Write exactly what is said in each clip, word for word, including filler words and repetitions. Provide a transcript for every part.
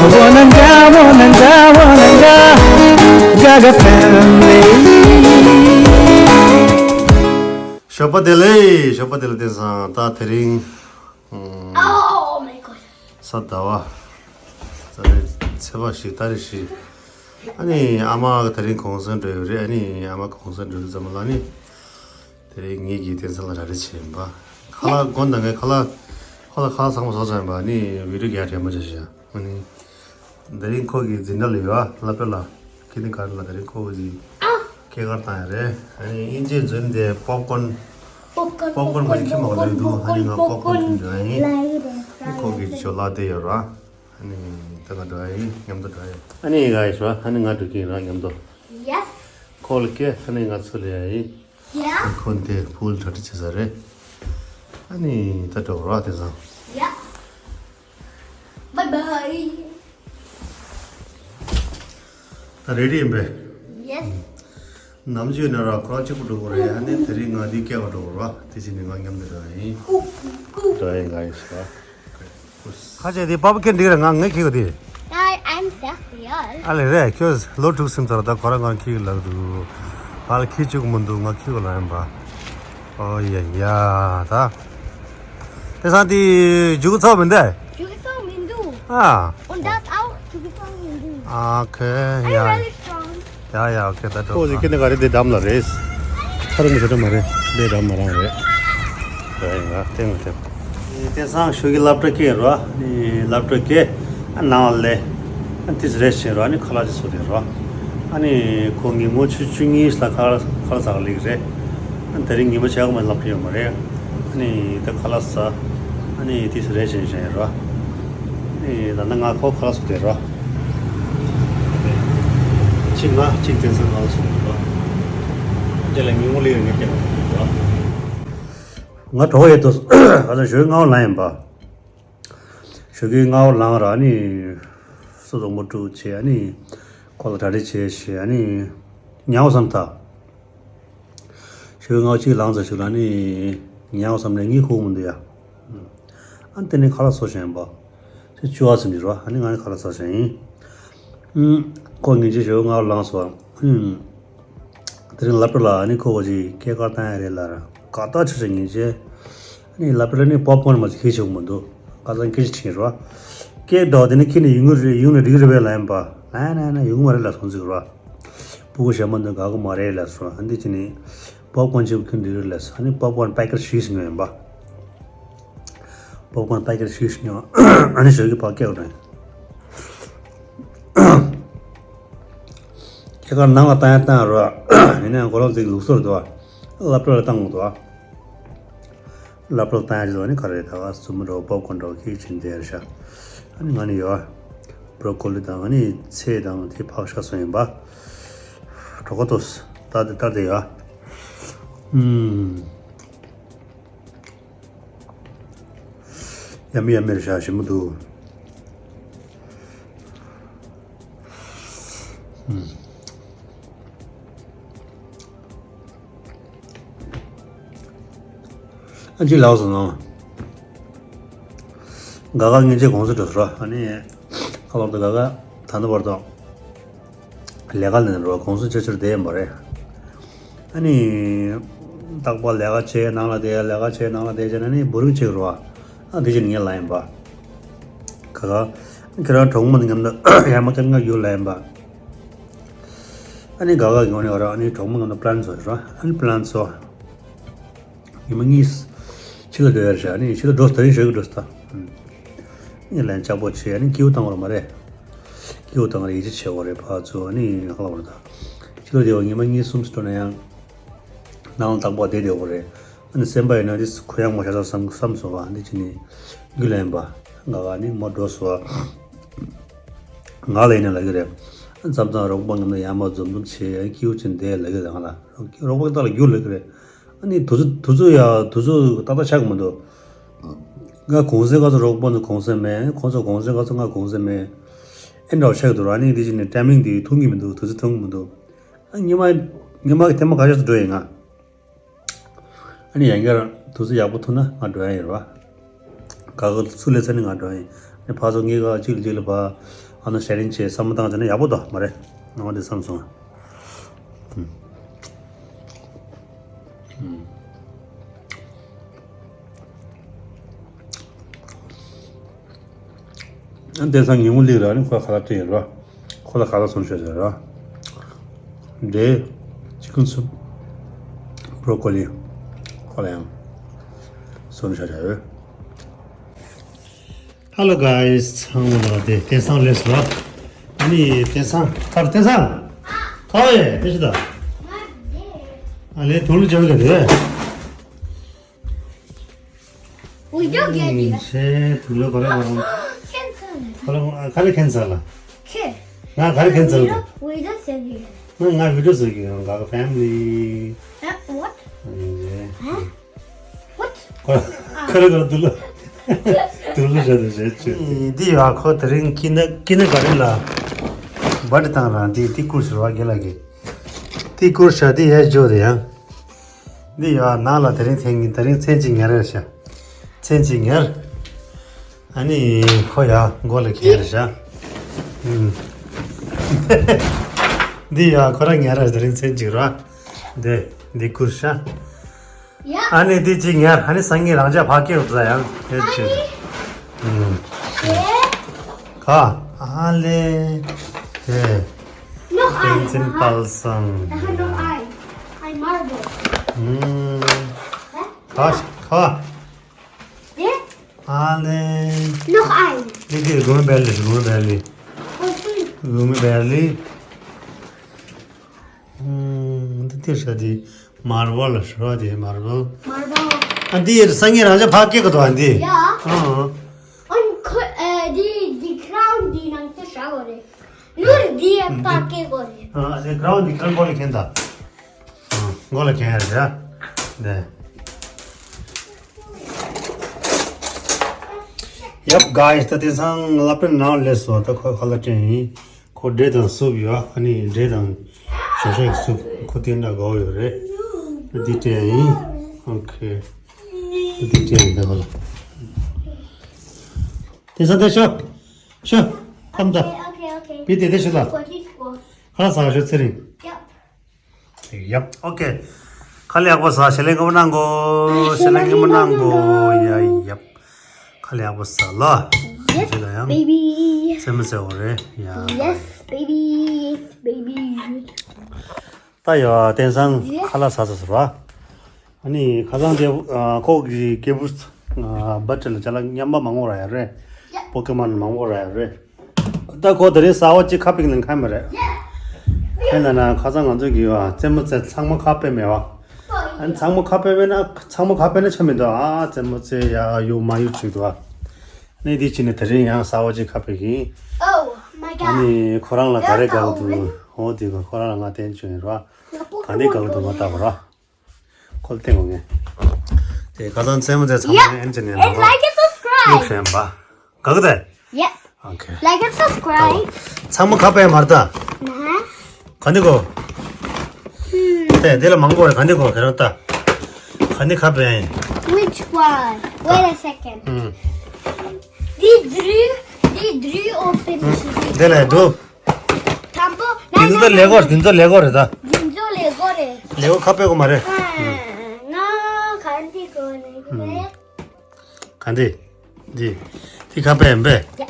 Wananga, wananga, wananga, Gaga family. ཞོགས་པ་བདེ་ལེགས། ཞོགས་པ་བདེ་ལེགས། བསྟན་སང་ད་དེ་རིང་ཨམ། Oh my God. གཟའ་ཟླ་བ། གཟའ་ཟླ་བའི་ཚེས་པ་བཞི་ཏ་རིག་བཞི། ཨ་ནི་ཨ་མ་དེ་རིང་གུང་སེང་འགྲོ་ཡོད་རེད། ཨ་ནི་ཨ་མ་གུང་སེང་འགྲོ་དུས་ཙམ་པ་ལ་ནི། དེ་རིང་ངེད་ཀྱིས་བསྟན་སང་ལ་ར་རི་བྱས་ཡིན་པ། ཁ་ལག་དགོན་དང་ངའི་ཁ་ལག་ཁོ་ལ་ཁ་ལག་ཚང་མ་བཟོ་ཚར་ཡིན་པ། ཨ་ནི་བི་ཌིའོ་རྒྱག་དྲན་པ་བྱས་ཤག་ཨ་ནི། དེ་རིང་ཁོ་གི་འཛིན་གྲྭ་ལ་ཡོད་ཨ། སློབ་གྲྭ་ལ། ཁི་ནི་གར་ལ་དེ་རིང་ཁོ་གི་སྐྱེས་སྐར་བཏང་ཡ་རེད། ཨ་ནི་དབྱིན་ཇིའི་རྫུན་དེ་པོབ་ཀོན། པོབ་ཀོན་པོབ་ཀོན་པོབ་ཀོན་ཁྱི་མ་གོ་ལེ་འདུག་ཨ་ནི་ང་པོབ་ཀོན་ཁྱི་འདྲ་ཡིན། ཨ་ནི་ཁོ་གི་ཇོ་ལ་དེ་ཡོད་ར། ཨ་ནི་ད་ང་འགྲོ་ཡ་ཡིན། མཉམ་དུ་འགྲོ་ཡ་ཡིན། ཨ་ནི་ང་ཡི་ཞོ་ཨ་ནི་ང་འགྲོ་གི་ཡིན་ར་མཉམ་དུ། Yes. ཁོ་ལ་སྐད་ཨ་ནི་ང་ཚུར་ལ་ཡ་ཡིན། Yeah. ཁོ་འདི་ཕུལ་གྲ་སྒྲིག་བྱེད་ས་རེད། ཨ་ནི་ད་འགྲོ་ར་དེ་སང་། Yeah. Bye bye. ད་རེ་ཌི་ཡིན་པས། Yes. ནམ་རྒྱུན་ན་ར་ཁོ་རང་གཅིག་པུ་འགྲོ་གི་རེད། ཨ་ནི་དེ་རིང་ང་འདི་སྐྱེལ་བ་འགྲོ་གི་ར། དེ་བྱས་ནས་ང་མཉམ་དུ་འགྲོ་ཡིན། འགྲོ་ཡིན་ང་ཡིན་ཟེར་བ། ཁ་ཆེ་དེ་པ་པ་ཁྱེད་འགྲིག་རེད། ང་ངས་ཁྱེར་གི་དེ། I, I'm six years. ཨ་ལེ་རེད། ཁྱོད་ལོ་དྲུག་ཟིན་ཚར། ད་ཁོ་རང་ང་ཁྱེར་གི་ལབ་འདུག་ཕར་ལ་ཁྱེར་བཅུག་གི་མི་འདུག་ང་ཁྱེར་གི་ལབ་ཡིན་པ། ཨོ་ཡ་ཡ་ད། དེང་སང་དེ་རྒྱུག་གི་ཚོགས་མི་འདུག་རྒྱུག་གི་ཚོགས་མི་འདུག་ཨ། Und das auch རྒྱུག་གི་ཚོགས་མི་འདུག་ཨ་ཁེ་ཡ། I'm really strong. ཡ་ཡ་ཨོ་ཁེ་ད་འགྲོ། ཁོ་ཅིག་ཁྱེད་ནི་ག་རེ་དེ་འགྲམ་ལ་རེད། ཁ་རུ་མི་ཤོད་མ་རེད། དེ་འགྲམ་མ་རང་རེད། རེད་ང་སྟེང་ལ་སླེབས། དེང་སང་ཞོགས་ཀྱི་སློབ་གྲྭ་སྐྱེལ་རོ། སློབ་གྲྭ་སྐྱེལ། ནང་ལ་ལས། ཏིས་རེས་བྱེད་རོ། ཨ་ནི་ཁ་ལག་ཅིག་བཟོ་དེ་རོ། ཨ་ནི་ཁོ་ཉིན་མོ་ཆུ་ཆུ་གཉིས་ལ་ཁ་ལག་ཁ་ལག་ཟ་ག་ལེགས་རེད། ཨ་ནི་དེ་རིང་ཉིན་མོ་ཆག་མ་སློབ་གྲྭ་ཡོད་མ་རེད། ཨ་ནི་ད་ཁ་ལག་ཟ། ཨ་ནི་ཏིས་རེས་བྱེད་བྱེད་རོ། ཨ་ནི་ད་ནི་ང་ཁོ་ཁ་ལག་བཟོ་དེ་རོ། ཅིག་ང་ཅིག་དེང་སང་ཁ་ལག་བཟོ་དེ་རོ། དེ་ལ་ཉིན་མོ་ལས་ངས་སྐྱེལ་རོ། ང་གྲོགས་ཡོད་དོ། ང་ཚོ་ཞོགས་སྔ་བོ་ལངས་ཡིན་པ། ཞོགས་ཀའི་སྔ་བོ་ལངས་ར་ནི། སོ་སོ་མོ་ཀྲུག་བྱས་ཨ་ནི། ཁོ་ལ་གྲ་སྒྲིག་བྱས་བྱས་ཨ་ནི། ཉལ་བསམ་ཐལ། ཞོགས་ཀའི་སྔ་བོ་གཅིག་ལངས་ཚར་ཞིག་ལ་ནི། ཉལ་བསམ་ནས་གཉིད་ཁུག་མི་འདུག་ཡ། ཨ་ནི་དེ་ནས་ཁ་ལག་བཟོ་བཞིན་པ། ཚེས་བཅུ་བ་ཙམ་ཞིག་ར་ཨ་ནི་ང་ནི་ཁ་ལག་ཟ་བཞིན་ཡིན། ཁོ་ཉིན་གཅིག་ཞོགས་སྔ་བོ་ལངས་སོང་། དེ་རིང་སློབ་གྲྭ་ལ་ཨ་ནི་ཁོ་གོ་ཅིག་སྐྱེས་སྐར་བཏང་ཡ་རེད་ལ་ར་དགའ་ཐག་ཆོད་ཆོད་ཉིན་བྱེད། ཨ་ནི་སློབ་གྲྭ་ནི་པོབ་ཀོན་མ་ཚིག་ཁྱི་ཆོག་མི་འདུག་ཁ་སང་སྐད་ཆ་དྲིས་རོ། སྐད་འགྲོ་དེ་ནི་ཁྱི་ནི་ཡོང་གི་རེད་ཡོང་ནི་འགྲིག་རེད་པས་ལ་ཡིན་པ། ལ་ན་ན་ཡོང་མ་རེད་ལ་སོང་ཚིག་རོ། སྤུ་གུ་གཞན་མ་འདི་དགའ་གི་མ་རེད་ལ་སོང་ཨ་འདི་ཅི་ནི། པོབ་ཀོན་ཆེ་བོ་ཁྱི་འགྲིག་རེད་ལ་སོང་ཨ་ནི་པོབ་ཀོན་པེ་ཀེ་ཊི་བཞི་ཞིག་ཉོས་ཡིན་པ། པོབ་ཀོན་པེ་ཀེ་ཊི་བཞི་ཞིག་ཉོས། ཨ་ནི་ཞོགས་ཀྱི་ཕར་སྐྱེལ་དགོས་དྲན། སྐྱེས་སྐར་ནང་ལ་བཏང་ཡ་བཏང་རོགས། ཡིན་ནའང་ཁོ་རང་ཚོའི་ལུགས་སྲོལ་འདུག་བ། སློབ་གྲྭ་ལ་བཏང་དགོས་འདུག་བ། སློབ་གྲྭ་ལ་བཏང་ཡ་ཅིག་འདུག་ཨ་ནི་ག་རེ་ད་ག་སུ་མོ་འདྲ་བོ་པོབ་ཀོན་འདྲ་བོ་ཁྱི་ཆེན་དེ་རེད་ཤག་ཨ་ནི་ང་ནི་ཡོད་བ། བྷྲོ་ཀོ་ལི་དང་ཨ་ནི་ཚལ་དང་དེ་ཕག་ཤ་སོགས་ཡིན་པ། གྲོགས་པོ་ཏོས་ད་དེ་ལྟར་དེ་ཡོད་བ། ཨུམ། ཡ་མི་ཡ་མི་རེད་ཤག་ཞིམ་པོ་འདུག་ཨ་ཅིག་ལགས་སོ་ནོ། ག་ག་ངེད་ཅག་གུང་སེང་འགྲོ་སོང་ར། ཨ་ནི་ཁ་ལོར་དུ་ག་ག་ད་ནི་བར་དུ་ལས་ཀ་ལས་ནས་རོ་གུང་སེང་ཆེ་ཆེར་བསྡད་ཡིན་པ་རེད། ཨ་ནི། རྟག་པར་ལས་ཀ་བྱས་ནང་ལ་བསྡད་ལས་ཀ་བྱས་ནང་ལ་བསྡད་བྱས་ན་ནི་བོ་རིང་བྱེད་ཀྱི་རེད་བ། ཨ་འདི་བྱས་ནས་ངས་ལབ་ཡིན་པ། ག་ག་ཁྱེད་རང་གྲོགས་མོ་དང་མཉམ་དུ་ཡར་མར་སྐད་ངག་རྒྱུགས་ལབ་ཡིན་པ། ཨ་ནི་ག་ག་གི་ངོ་ནས་ར་ཨ་ནི་གྲོགས་མོ་མཉམ་དུ་པི་ལན་བཟོ་རེད་བ། ཨ་ནི་པི་ལན་བཟོ། ཉི་མ་གཉིས། ཕྱི་ལ་འགྲོ་ཡ་རེད་ཤག་ཨ་ནི་ཕྱི་ལ་འགྲོ་ད་རིང་ཞོགས་ཀྱི་འགྲོ་ད། ཨ་ནི་ལན་ལྕགས་པོ་བྱས་ཨ་ནི་སྐྱིད་པོ་བཏང་བ་རེད་མ་རེད། སྐྱིད་པོ་བཏང་བ་རེད་ཡིད་ཆེས་བྱེད་དགོས་རེད་ཕར་ཚུར་ཨ་ནི་ཧ་ལ་བ་རེད་ད། ཕྱི་ལ་དེ་བ་ཉི་མ་གཉིས་གསུམ་ཙམ་འགྲོ་ན་ཡང་། ནང་ལ་རྟག་པར་བསྡད་བསྡད་དགོས་རེད། ཨ་ནི་སེམས་པ་ཡིན་ན་དེ་གུ་ཡངས་མོ་བྱ་ས་བསམ་བསམ་སོང་བ་འདི་ཅི་ནི། རྒྱུ་ལེན་པ། ང་ག་ནི་མོ་འགྲོ་སོང་བ། ང་ལ་ཡིན་ན་ལབ་ཀྱི་རེད། མཚམས་མཚམས་རོགས་པ་ངམ་ན་ཡར་མར་འཛོམས་འཛོམས་བྱེད་ཡ་སྐྱིད་པོ་ཅིག་འདས་ལབ་ཀྱི་རེད་ང་ལ། རོགས་པ་ད་ལ་རྒྱུ་ལབ་ཀྱི་རེད། ཨ་ནི་དུས་ཚོད་དུས་ཚོད་ཡ་དུས་ཚོད་ཏག་ཏག་ཆགས་ཀྱི་མི་འདུག་ང་གུང་སེང་སྐབས་སུ་རོགས་པ་ཚོ་གུང་སེང་མེད། ཁོང་ཚོ་གུང་སེང་སྐབས་སུ་ང་གུང་སེང་མེད། ཨེ་འདྲ་བོ་ཆགས་ཀྱི་འདུག་ཨ་ནི་འདི་ཅི་ནི་ཊའི་མིང་འདི་མཐུན་གྱི་མི་འདུག་དུས་ཚོད་མཐུན་གྱི་མི་འདུག་ཨ་ཉི་མ། ཉི་མ་གི་ཐེངས་མ་ཁ་ཤས་སུ་འགྲོ་ཡིན་ང་། ཨ་ནི་ཡང་བསྐྱར་དུས་ཚོད་ཡག་པོ་ཐུག་ན་ང་འགྲོ་ཡ་ཡིན་རེད་བ། ག་ག་སུ་སླེབས་ཚར་ནས་ང་འགྲོ་ཡ་ཡིན། ཨ་ནི་ཕར་ཚུར་ངེད་ཀ་གཅིག་ལ་གཅིག་ལ་ཕར། ཨ་ན་ཤེ་རིང་བྱས་བསམ་བློ་བཏང་བྱས་ན་ཡག་པོ་འདུག་མ་རེད། ང་འདི་བསམ་སོང་། ཨུམ། ཨ་བསྟན་སངས་ཉིན་མོ་ལིག་ར་ནི་ཁོ་ཁ་ལག་སྤྲད་ཡོད་ར། ཁོ་ལ་ཁ་ལག་བཟོ་ཤོག་ཟེར་ར། འདི་ཅི་ཀུན་སུབ་བྷྲོ་ཀོ་ལི་ཁོ་ལ་ཡང་བཟོ་ཤོག་ཟེར་ཡོད། Hello guys, ཚང་མ་ལ་དེ་བསྟན་སངས་སླེབས་སོང་། ཨ་ནི་བསྟན་སངས་ཁར་བསྟན་སངས་ཁ་བ་ཡེ་དེ་ཤི་ད། ཨ་ལེ་དུ་ལུ་ཅང་ལེ་དེ། We don't get it. ཆེ་དུ་ལོ་ག་རེ་ག་རེ། Cancer. ག་རེ་ག་རེ་cancer ལ། ཁེ། ང་ག་རེ་cancer ལ། We don't say it. ང་ང་video བཟོ་གི་ཡོད་ག་ག་family. What? What? ཁོ་ཁོ་རེ་ག་དུ་ལོ་དུ་ལོ་རེད་རེད་ཅེ། འདི་ཡ་ཁོ་དེ་རིང་ཀི་ན་ཀི་ན་ག་རེ་ལ་བ་དི་བཏང་ར་འདི་ཏི་ཀུར་ཟེར་བ་རྒན་ལགས་ཀྱི་ཏི་ཀུར་ཤ་འདི་ཡ་ཇོ་རེད་ཡ། འདི་ཡ་ནང་ལ་དེ་རིང་ཐེངས་ཉིན་དེ་རིང་མཚན་གཅིག་ཉར་རེད་ཤ། མཚན་གཅིག་ཉར། ཨ་ནི་ཁོ་ཡ་མགོ་ལ་ཁྱེར་རེད་ཤ། ཨུམ། འདི་ཡ་ཁོ་རང་ཉར་རེད་དེ་རིང་མཚན་གཅིག་ར། འདི་འདི་ཀུར་ཤ། ཡ། ཨ་ནི་འདི་གཅིག་ཉར་ཨ་ནི་སང་ཉིན་རང་ཅག་ཕ་སྐད་འུ་ཚ་ཡང་ཧེ་ཅེ། ཨུམ། ཁ། ཨ་ལེ། ཧེ། No eye. བསྟན་འཛིན་དཔལ་བཟང་། Aha, no eye. I marble. ཨུམ། Huh? ཁ་ཁ། Yeah? ཨ་ལེ། No eye. འདི་འདི་རུམ་བེ་ལི་རུམ་བེ་ལི། Oh, see. རུམ་བེ་ལི། ཨུམ། འདི་འདི་ཤ་འདི་མར་བལ་ལ་ཤ་འདི་མར་བལ། Marble. ཨ་འདི་སང་ཉིན་རང་ཅག་ཕ་སྐད་ག་དོ་ཨ་འདི། Yeah. ཨ། And co- uh, the the crown the nang to shower. Nur the pa ke gore. ཨ་འདི་crown འདི་ཁང་གོ་ལ་ཁེན་ད། ཨ་གོ་ལ་ཁེན་ཡ་རེད་ཡ། འདི། Yep guys, ད་དེང་སང་ལ་པེན་ནང་སླེབས་སོང་། ད་ཁོ་ཁ་ལག་སྤྲད་ཡིན། ཁོ་འབྲས་དང་སུབ་ཡོད། ཨ་ནི་འབྲས་དང་ཞོ་ཤ་གི་སུབ། ཁོ་དེ་འདྲ་དགའ་བོ་ཡོད་རེད། འདི་སྤྲད་ཡིན། ཨོ་ཁེ། འདི་སྤྲད་ཡིན་ད་ཁོ་ལ། དེང་སང་དེ་ཤོ། ཤོ། ཁམ་ད། Okay, okay. བི་དེ་དེ་ཤོ་ད། Forty-four. ཁ་ལག་ཟ་ཤོ་ཚེ་རིང་། Yep. ཡབ། ཨོ་ཁེ། ཁ་ལག་ཡག་པོ་ཟ། ཞལ་ལག་མཉེས་པོ་གནང་གོ། ཞལ་ལག་མཉེས་པོ་གནང་གོ། ཡ་ཡབ། ཁ་ལག་ཡག་པོ་ཟ་ལ། Yes, དེ་ལ་ཡང་baby. རྩེད་མོ་རྩེ་བ་རེད་ཡ། Yes, baby. Yes, baby. ད་ཡ་དེང་སང་ཁ་ལག་ཟ་ཟ་ཟ་བ། ཨ་ནི་ཁ་སང་དེ་ཁོ་གི་སྐྱེས་བུ་བར་ཐི་ཌེ་ལ་ཅ་ལག་ཉམས་པ་མང་པོ་རག་ཡ་རེད། ཡ། པོ་ཀེ་མོན་མང་པོ་རག་ཡ་རེད། ད་ཁོ་དེ་རིང་གསར་པ་གཅིག་ཁ་པིག་ལེན་ཁ་མ་རེད། ཡ། ཁྱེད་ན་ན་ཁ་སང་ང་ཚོ་གི་རྩེད་མོ་རྩེ་ཚང་མ་ཁ་པེ་མེད་བ། ཨ་ནི་ཚང་མ་ཁ་པེ་མེད་ན་ཚང་མ་ཁ་པེ་ན་ཆ་མི་འདུག་ཨ་རྩེད་མོ་རྩེ་ཡ་ཡོད་མ་ཡོད་ཅིག་འདུག་ཨ། ནི་དེ་ཕྱིན་ནས་དེ་རིང་ཡང་གསར་པ་གཅིག་ཁ་པིག་ཡིན། Oh my god. ཨ་ནི་ཁོ་རང་ལ་ག་རེ་དགའ་འདུག་ཨོ་དེ་ག་ཁོ་རང་ལ་ང་བསྟན་བཅུག་ཡིན་ར། ག་འདི་དགའ་འདུག་ང་ལྟ་བ་ར། ཁོ་ལ་བསྟན་དགོས་ངས། དེ་ཁ་སང་རྩེད་མོ་རྩེ་ཚང་མ་ཨེན་ཅི་ནས་ལ་ར། Like and subscribe. ཡུག་ཤན་པ། ག་གི་དེ། Yep. Okay. Like and subscribe. ཚང་མ་ཁ་པེ་མ་རེད་ད། ནཱ། ག་འདི་གོ། དེ་འདི་ལ་མང་པོ་རེད། ག་འདི་གོ་ཁྱེད་རང་ལྟ། ག་འདི་ཁ་པེ་ཡིན། Which one? Wait a second. ཨུམ། འདི་དྲུག་འདི་དྲུག་ཨོ་པེན་བྱེད་ཀྱི། འདི་ལ་འདུག་དང་པོ། འདི་ཚོ་ལེ་གོ་རེད། འདི་ཚོ་ལེ་གོ་རེད་ད། འདི་ཚོ་ལེ་གོ་རེད། ལེ་གོ་ཁ་པེ་གོ་མ་རེད། ང་ག་འདི་གོ་ནས་ཀྱི་རེད། ག་འདི། འདི། འདི་ཁ་པེ་ཡིན་པས། ཡ།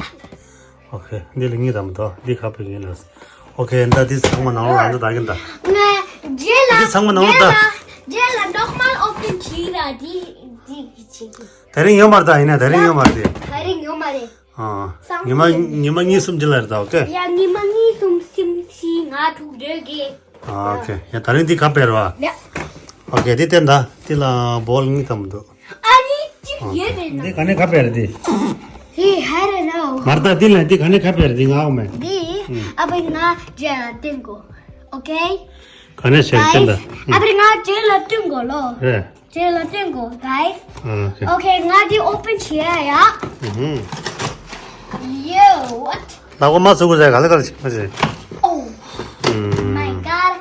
ཨོ་ཁེ། འདི་ལ་གཉིས་དམ་དོ། འདི་ཁ་པེ་ཡིན་ལ། ཨོ་ཁེ། ད་འདི་ཚང་མ་ནང་ལོགས་རང་ཚོ་ད་གིན་ད། ང་རྗེས་ལ་འདི་ཚང་མ་ནང་ལོགས་ད། རྗེས་ལ་རྗེས་ལ་normal open བྱེད་ར། འདི་འདི་བྱེད་ཀྱི། དེ་རིང་ཡོད་མ་རེད་ད། ཡིན་ན་དེ་རིང་ཡོད་མ་རེད་དེ། དེ་རིང་ཡོད་མ་རེད། ཨ། སང་ཉི་མ་ཉི་མ་གཉིས་གསུམ་རྗེས་ལ་རེད་ད། ཨོ་ཁེ། ཡ་ཉི་མ་གཉིས་གསུམ་གསུམ་བཞི་ལྔ་དྲུག་བདུན་བརྒྱད། ཨ། ཨོ་ཁེ། ཡ་དེ་རིང་འདི་ཁ་པེ་རེད་བ། ཡ། ཨོ་ཁེ། འདི་བསྟན་ད། འདི་ལ་བོལ་གཉིས་དམ་འདུག་ཨ་ནི་གཅིག་ཡོད་རེད་ན། འདི་ག་ནས་ཁ་པེ་རེད་འདི། ཧེ་ཧ་རེ་ན། མར་ད་འདི་ལ་འདི་ག་ནས་ཁ་པེ་རེད་འདི་ང་འོ་མེ། འདི་ཨ་བི་ང་རྗེས་ལ་སྟོན་གོ། ཨོ་ཁེ། ག་ནས་ཤེར་སྟོན་ད། ཨ་བི་ང་རྗེས་ལ་སྟོན་གོ་ལོ། རེད། རྗེས་ལ་སྟོན་གོ་guys། ཨོ་ཁེ། ཨོ་ཁེ། ང་འདི་ཨོ་པེན་བྱེད་ཡ། ཨུ་ཧུམ། Yo, what? ལག་པ་མ་ཚུགས་ཀྱི་རེད། ག་ལེ་ག་ལེ་བྱེད་མ་བྱེད། Oh my god.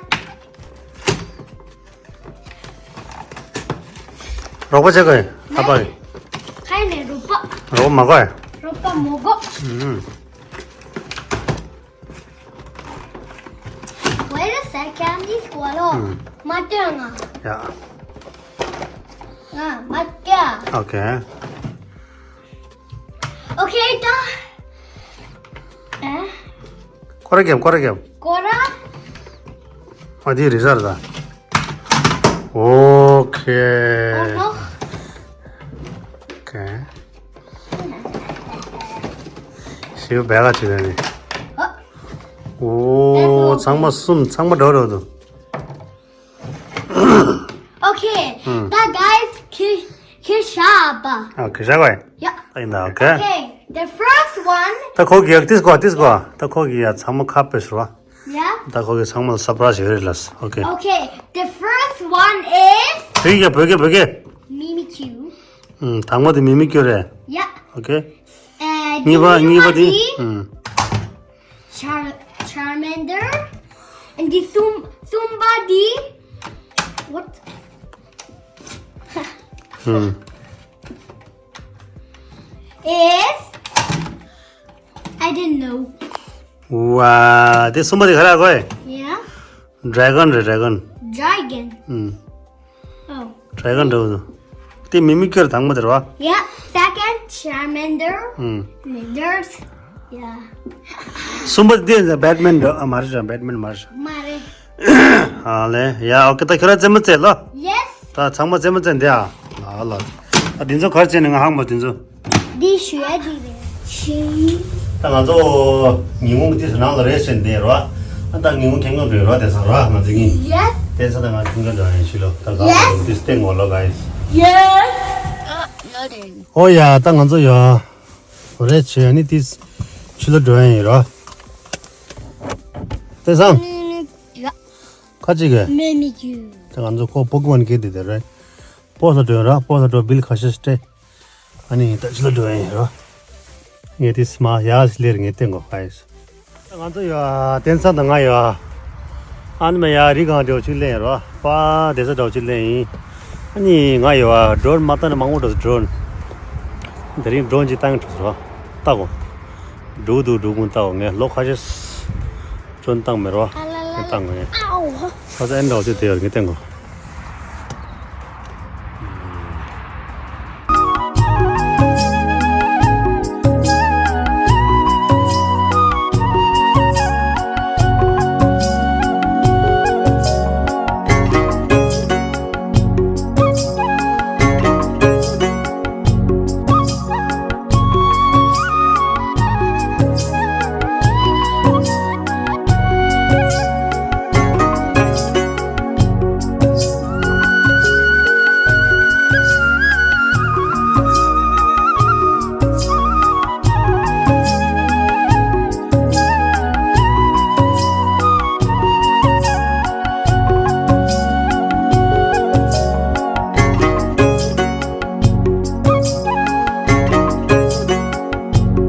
རོགས་པ་བྱེད་དགོས། ཨ་ཕ་གི། ཁ་ནས་རོགས་པ། རོགས་པ་མ་དགོས། རོགས་པ་མ་དགོས། ཨུམ། ད་ཁྱམ་ནི་སྐོར་ལོ། ཨུམ། མ་སྟོན་ང་། ཡ། ང་མ་སྐྱ། ཨོ་ཁེ། ཨོ་ཁེ་ད། ཨ། སྐོར་ར་རྒྱབ། སྐོར་ར་རྒྱབ། སྐོར་ར། ཨ་དེ་རི་ཟར་ད། ཨོ་ཁེ། ཨོ་ནོ། ཨོ་ཁེ། ཞེའུ་བེ་ག་ཅི་ནས་ནི། ཨོ། ཨོ། ཚང་མ་གསུམ་ཚང་མ་འགྲོ་འགྲོ་འདུག་ཨོ་ཁེ། ཨུམ། ད་guys ཁྱེད་ཁྱེད་ཤ་བ། ཨོ་ཁེ་ཤ་གོ། ཡ། ཨ་ཡིན་ད་ཨོ་ཁེ། Okay, the first one. ད་ཁོ་གི་ཡག་ཏིས་གོ་ཏིས་གོ། ད་ཁོ་གི་ཡ་ཚང་མ་ཁ་པེ་ཤོར་བ། Yeah. ད་ཁོ་གི་ཚང་མ་ལ་surprise ཡོད་རེད་ལ། Okay. Okay, the first one is བོད་ཀྱི་བོད་ཀྱི་བོད་ཀྱི། Mimikyu. ཨུམ། དང་པོ་དེ་མི་མི་ཀྱུ་རེད། Yeah. Okay. Uh, གཉིས་པ་གཉིས་པ་དེ། ཨུམ། Char- Charmander. And the Thum- Thumba the what? ཨུམ། Is I don't know. ཝ། དེ་གསུམ་པ་དེ་ག་རེ་གོ། Yeah. Dragon རེད། Dragon. Dragon. ཨུམ། Oh. Dragon འདྲ་བོ་འདུག་དེ་མི་མི་ཀྱུ་རེད། དང་པོ་དེ་རེད་བ། Yeah, second Charmander. ཨུམ། Leaders. Yeah. གསུམ་པ་དེ་Batman འདྲ། ཨ་མ་རེད། Batman མ་རེད། མ་རེད། ཨ་ལེ། ཡ་ཨོ་ཁེ། ད་ཁྱོད་རང་རྩེད་མོ་རྩེ་ལོ། Yes. ད་ཚང་མ་རྩེད་མོ་རྩེ་འདི་ཨ། ཨ་ལ། ད་འདི་ཚོ་ག་རེ་བྱས་ནས་ང་ཧང་མ་འདི་ཚོ། འདི་ཞུ་ཡ་འདི་རེད། ཤིང་། ད་ང་ཚོ་ཉིན་གུང་གི་དུས་སུ་ནང་ལ་རེད་ཟེར་འདི་རོ། ཨ་ད་ཉིན་གུང་ཁེངས་ལོ་རེད་རོ། དེ་ཚོ་རོ་ང་ཚོ་གཉིས། Yes. དེ་ཚོ་ད་ང་ཁེངས་ལོ་རེད་ཤི་ལོ། ད་ག་Yes. ལ་དུས་སྟེང་ངོ་ལོ་guys། Yes. ཨོ་ཡ། ད་ང་ཚོ་ཡ་རེད་བྱས་ནི་དུས་ཕྱི་ལ་འགྲོ་ཡ་ཡིན་རོ། དེ་སང་ཁ་ཅིག་གི་མེ་མི་ཀྱུ། ད་ང་ཚོ་ཁོ་Pokemon གི་དེ་དེ་རེད། སྤོ་ས་འགྲོ་ཡ་རོ། སྤོ་ས་འགྲོ། བིལ་ཁ་ཤས་སྤྲད། ཨ་ནི་ད་ཕྱི་ལ་འགྲོ་ཡ་ཡིན་རོ། ངས་དེ་སི་མ་ཡ་སི་ལེར་ངས་བསྟན་གོ་ཧའི་སི། ང་ཚོ་ཡོད་ཨ། དེང་སང་ད་ང་ཡོད་ཨ། ཨ་ནི་མ་ཡ་རི་གང་འགྲོ་ཆུ་ལེན་རོ། པ་དེ་ས་འགྲོ་ཆུ་ལེན་ཡིན། ཨ་ནི་ང་ཡོད་ཨ། drone མ་བཏང་ན་མང་པོ་འགྲོ་drone། དེ་རིང་drone ཅིག་བཏང་འགྲོ་རོ། ལྟ་གོ། འགྲོ་འདུག་འགྲོ་གུང་ལྟ་གོ། ངས་ལོ་ཁ་ཤས་drone བཏང་མེད་རོ། ཨ་ལ་ལ་ལ། བཏང་གོ་ངས། ཨའོ། ཁ་ས་ཨེན་འདྲ་བ་ཅིག་དེ་ཡོད་ངས་བསྟན་གོ།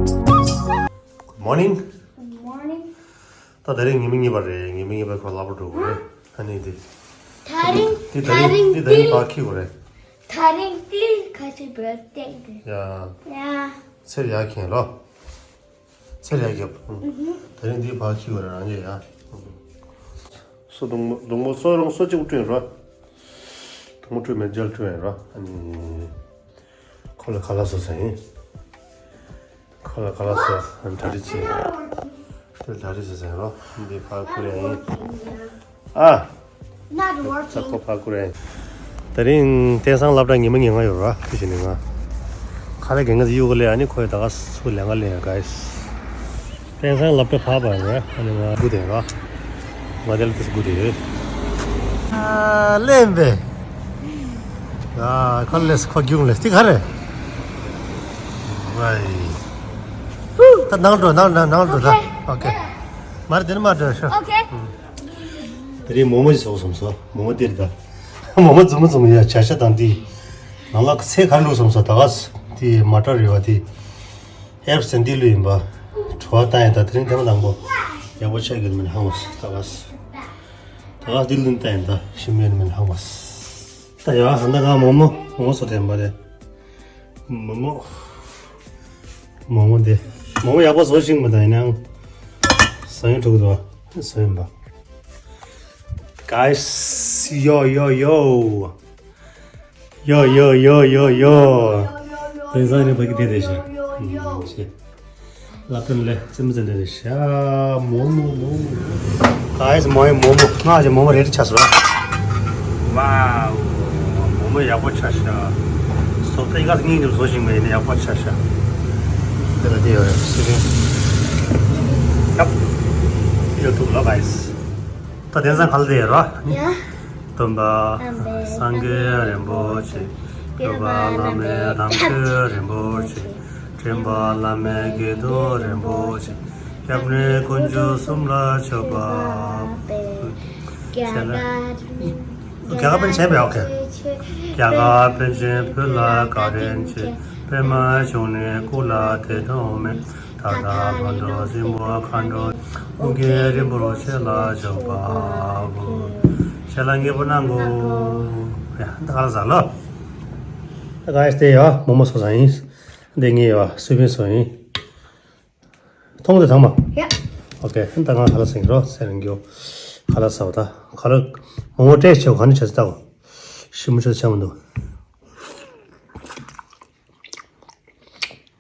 Good morning. Good morning. ད་དེ་རིང་ཉི་མ་གཉིས་པ་རེད། ཉི་མ་གཉིས་པ་ཁོ་ལག་པ་འགྲོ་དགོས་རེད། ཨ་ནི་དེ། ད་རིང་དེ་ད་ད་རིང་རིང་དེ་ད་རིང་དེ་ཕར་འཁྱེར་དགོས་རེད། ད་རིང་དེ་ཁ་ཆེ་བོད་སྟེང་དུ། ཡ། ཡ། ཚེར་ཡ་ཁྱེར་རོ། ཚེར་ཡ་རྒྱབ། ད་རིང་དེ་ཕར་འཁྱེར་དགོས་རེད་རང་གིས་ཡ། སོ་གདོང་མོ་གདོང་མོ་སོ་རང་སོ་གཅིག་བཀྲུས་རོ། གདོང་མོ་བཀྲུས་མེད་ཇལ་བཀྲུས་ཡིན་རོ། ཨ་ནི། ཁོ་ལ་ཁ་ལག་བཟོ་ས་ཡིན། ཁོ་ལ་ཁ་ལག་བཟོ་ས་གྲ་སྒྲིག་བྱས། དེ་གྲ་སྒྲིག་བྱས་ས་ཡིན་རོ། འདི་ཕར་ཁུར་ཡ་ཡིན། ཨ། Not ད་working. ཁོ་ཕར་ཁུར་ཡ་ཡིན། དེ་རིང་དེང་སང་སློབ་གྲྭ་ཉི་མ་ཉིན་ལྔ་ཡོད་རོ། དེ་བཞིན་ནི་ང་། ཁ་ལག་གན་ག་ཡུ་ག་ལས་ཨ་ནི་ཁོས་ད་ག་སུ་ལས་ང་ལས་ཡ་ག་ཡིས། དེང་སང་སློབ་གྲྭ་ཕར་པ་རེད། ཨ་ནི་ང་སྒུག་བསྡད་རོ། ང་དེ་ལ་དུས་སུ་སྒུག་བསྡད་ཡོད། ཨ་ལེན་པས། ཨ་ཁ་ལེས་ཁ་རྒྱུང་ལེས་དེ་ག་རེད། ཝའི། ད་ནང་འགྲོ་ནང་ནང་ནང་འགྲོ་ད། Okay. ཨོ་ཁེ། མར་དེ་ནས་མར་འགྲོ་ཤོག Okay. དེ་རིང་མོག་མོག་ཅིག་བཟོ་བསམ་སོང་། མོག་མོག་དེ་རེད་ད། མོག་མོག་རྫུན་མ་རྫུན་མ་ཡ་བྱ་ཤ་དང་དེ། ནང་ལ་ཚལ་ག་རེ་བླུགས་བསམ་སོང་། ད་ག་དེ་མ་ཊར་རེད་བ་དེ། ཨེབ་སན་ཏི་ལུ་ཡིན་པ། བྲོ་བ་བཏང་ཡིན་ད། དེ་རིང་ཐེངས་མ་དང་པོ་ཡག་པོ་ཆགས་ཀྱི་མིན་ཧང་བ་སི་ད་ག་སི། ད་ག་སི་འདི་ལུན་བཏང་ཡིན་ད་ཤི་མེད་མིན་ཧང་བ་སི། ད་ཡ་ཧ་ད་ག་མོག་མོག་མོག་མོག་བཟོ་དེ་ཡིན་པ་དེ། མོག་མོག་མོག་མོག་དེ། མོག་མོག་ཡག་པོ་བཟོ་ཤིང་མ་ད་ཡིན་ནའང་། བཟོ་ཡིན་འགྲོ་གི་འདུག་བ། བཟོ་ཡིན་པ། Guys, yo, yo, yo. Yo, yo, yo, yo, yo. དེང་སང་ནི་ཕ་གི་དེ་དེ་ཤ། ཤེ། ལབ་དོན་ལས་ཙི་མི་ཙི་འདི་རེད་ཤ། མོག་མོག་མོག་མོག Guys, མོག་མོག་མོག་མོག་ང་ཞིག་མོག་མོག་རེད་ཆགས་སོང་། Wow, མོག་མོག་ཡག་པོ་ཆགས་ཤ། སོ་ཏེ་ག་སྙིང་རྗེ་བཟོ་ཞིག་མེད་ནི་ཡག་པོ་ཆགས་ཤ། དེ་ལ་དེ་ཡོད་རེད་སི་ཏེ། ཡག་ཡོད་ཐུག་ལོ་guys། ད་དེང་སང་ག་ལ་དེ་ཡོད་རོ། ཡ། སྟོན་པ་སངས་རྒྱས་རིན་པོ་ཆེ། སྐྱོབ་པ་བླ་མེད་དམ་ཆོས་རིན་པོ་ཆེ། འདྲེན་པ་བླ་མེད་དགེ་འདུན་རིན་པོ་ཆེ། སྐྱབས་གནས་དཀོན་མཆོག་གསུམ་ལ་མཆོད་པ་ཕུལ། རྒྱ་གར་རྒྱ་གར་པཎ་ཆེན་པས་ཨོ་ཁེ། རྒྱ་གར་པཎ་ཆེན་བོད་ལ་བཀའ་དྲིན་ཆེ། པདྨ་འབྱུང་གནས་སྐུ་ལ་ཐེ་གཏོགས་མེད། ད་ལྟ་ལྷོ་འབྲོག་སྲིན་པོ་མཁའ་འགྲོ། ཨོ་རྒྱན་རིན་པོ་ཆེ་ལ་མཆོད་པ་ཕུལ། ཆེ་ལ་ངེས་པོ་གནང་གོ། ཡ་ད་ག་ལ་ཟ་ལོ། ད་ག་ཡ་སྟེ་ཡ་མོག་མོག་བཟོ་ས་ཡིན། འདི་ངའི་ཡ་སུས་པིན་བཟོ་ཡིན། མཐོང་དེ་ཚང་མ། ཡ། ཨོ་ཁེ། ད་ང་ཁ་ལག་ཟིན་རོ་ཟེར་རིང་གྱོ། ཁ་ལག་ཟ་བ་ད། ཁ་ལག་མོག་མོག་སྤྲད་ཆེ་ག་ནི་བྱ་ཚི་ལྟ་གོ། ཞིམ་མོ་ཆ་ཆ་མི་འདུག་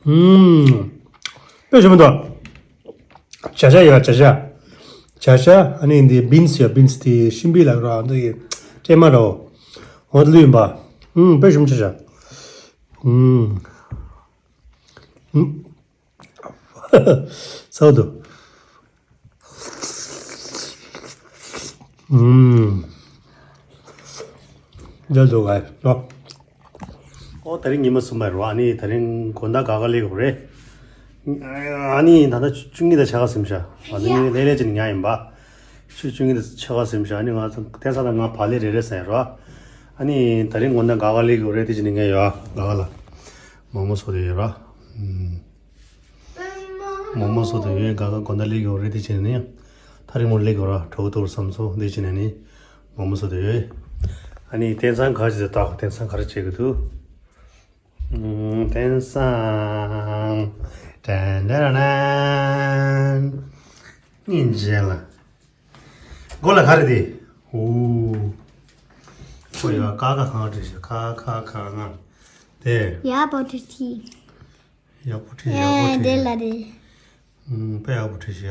ཨུམ། དཔེ་ཞིམ་མི་འདུག་བྱ་ཤ་ཡོད་བྱ་ཤ། བྱ་ཤ་ཨ་ནི་འདི་བིན་སི་ཡོད་བིན་སི་དེ་ཤིམ་པི་ལ་རོ་འདི་སྤྲད་མ་རོ། འོ་ལུས་ཡིན་པ། ཨུམ་དཔེ་ཞིམ་བྱ་ཤ། ཨུམ། ཨུམ། ཚ་བོ་འདུག་ཨུམ། འཇལ་འདུག་ག་ལོ། ཨོ་དེ་རིང་ཉི་མ་གསུམ་པ་རེད་བ། ཨ་ནི་དེ་རིང་དགོང་དག་ག་ག་ལེགས་རེད། ཨ་ནི་ད་ལྟ་བཅུ་གཉིས་དང་ཕྱེད་ཀ་ཟིན་ཤག་ཨ་ནི་ལས་ལས་ཅིག་ཉལ་ཡིན་པ། ཆུ་བཅུ་གཉིས་དང་ཕྱེད་ཀ་ཟིན་ཤག་ཨ་ནི་ང་ཚོ་དེང་སང་ད་ང་བག་ལེབ་རེ་རེ་ཟ་ཡིན་རོ། ཨ་ནི་དེ་རིང་དགོང་དག་ག་ག་ལེགས་རེད་དེ་ཅི་ནི་ངས་ཡོད་ག་ག་ལ་མོག་མོག་བཟོ་དེ་ཡོད་རོ། མོག་མོག་བཟོ་དེ་ཡོད་ག་ག་དགོང་དག་ལེགས་ཡོད་རེད་དེ་ཅི་ནི་ཐ་རིང་མོ་ལེགས་ཡོད་རོ་གྲོགས་ཐུག་བསམ་སོང་དེ་ཅི་ནི་ནི་མོག་མོག་བཟོ་དེ་ཡོད། ཨ་ནི་དེང་སང་ག་ཅི་ཟེར་ད་དེང་སང་ག་རེ་བྱེད་གི་འདུག་དེང་སང་ཏན་ཏན་ཏན་སྙིང་རྗེ་ལ། མགོ་ལ་ག་རེ་དེ། ཨོ། ཁོ་ཡ་ཀ་ཁ་གང་བྲིས་ཤག་ཁ་ཁ་ཁ་ང་། དེ། ཡ་པོ་ཏི་ཏི། ཡག་པོ་བྲིས་ཡག་པོ་ཡ་བྲིས། དེ་ལ་རེད། ཨུམ་དཔེ་ཡག་པོ་བྲིས་ཤག་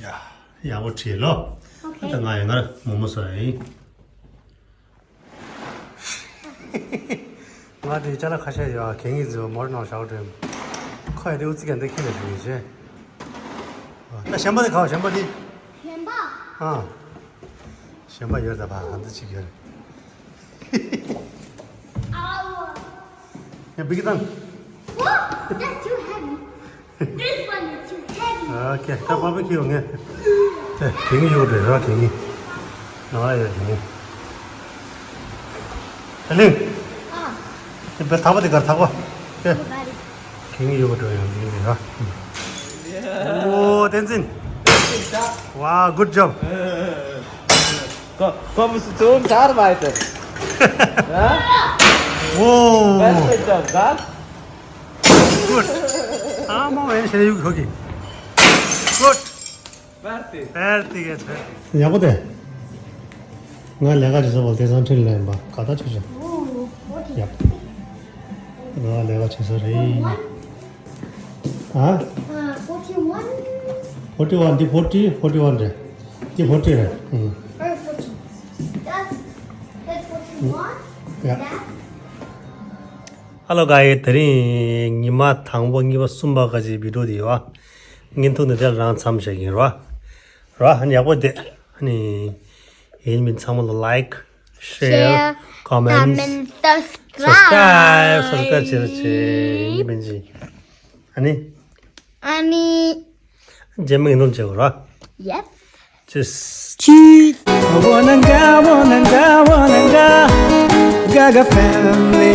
ཡ་ཡག་པོ་བྲིས་ལོ། ཨོ་ཁེ། ད་ང་ཡ་ང་མོག་མོག་བཟོ་ཡ་ཡིན། ང་དེ་ཅ་ལག་ཁ་ཤས་ཡོད་གད་སྙིགས་ཟེར་བ་མོར་ནང་བཞག་འགྲོ། ཁོ་ཡ་དེ་ཨུ་ཙི་ག་འདི་ཁྱེར་ནས་བཞུགས་ཡིན་ཤེ། ད་གཞན་པ་དེ་ག་བ་གཞན་པ་དེ། གཞན་པ། ཨ། གཞན་པ་ཡོད་ད་བ་ཧ་འདི་གཅིག་ཡོད་རེད། ཨའོ། ཡ་བི་གི་དང་། Whoa, that's too heavy. This one is too heavy. ཨོ་ཁེ། ད་པ་པི་ཁིའུ་ངས། དེ་གད་སྙིགས་ཡོད་རེད་ར་གད་སྙིགས། ནང་ལ་ཡོད་གད་སྙིགས། ཨ་ལི། ཨ། དེ་བས་ཐག་པ་དེ་གར་ཐག་པ། དེ། གད་སྙིགས་ཡོད་རེད་ཡང་གད་སྙིགས་ར། ཨོ་བསྟན་འཛིན། Wow, good job. Ko-, como se tu un zarbaiter. ཨོ། Perfect job, gar. Good. ཨ་མ་ཝེན་ཤེ་ཡུ་ཁོ་གི། Good. Perfect. Perfect, yes, perfect. ཡག་པོ་དེ། ང་ལས་ཀ་བྱེད་ས་བོ་དེ་སང་ཁྲིད་ལེན་པ་ག་ད་ཆུ་ཆུ། ཡག་ང་ལས་ཀ་བྱེད་ས་རེད། ཨ། Uh, forty-one. Forty-one, འདི་forty, forty-one རེད། འདི་forty རེད། ཨང་། Or forty. That's, that's forty-one. Yeah. That. Hello guys, དེ་རིང་ཉི་མ་དང་པོ་གཉིས་པ་གསུམ་པ་ག་ཅིག་བི་ཌིའོ་དེ་ཡོད་བ། བརྙན་ཐུང་དེ་འདྲ་རང་མཚམས་བཞག་གིན་ར། ར་ཧན་ཡག་པོ་དེ་ཧ་ནི། ཡིན་མིན་ཚང་མ་ལ་like, share, share, comment, comment, subscribe. Subscribe, subscribe བྱེད་རོགས་བྱེད། ཡིན་མིན་ཅི། ཨ་ནི། ཨ་ནི། རྗེས་མ་ཡིན་ནོ་བྱེད་དགོས་ར། Yes. Cheers. Cheers. Wananga, wananga, wananga, Gaga family.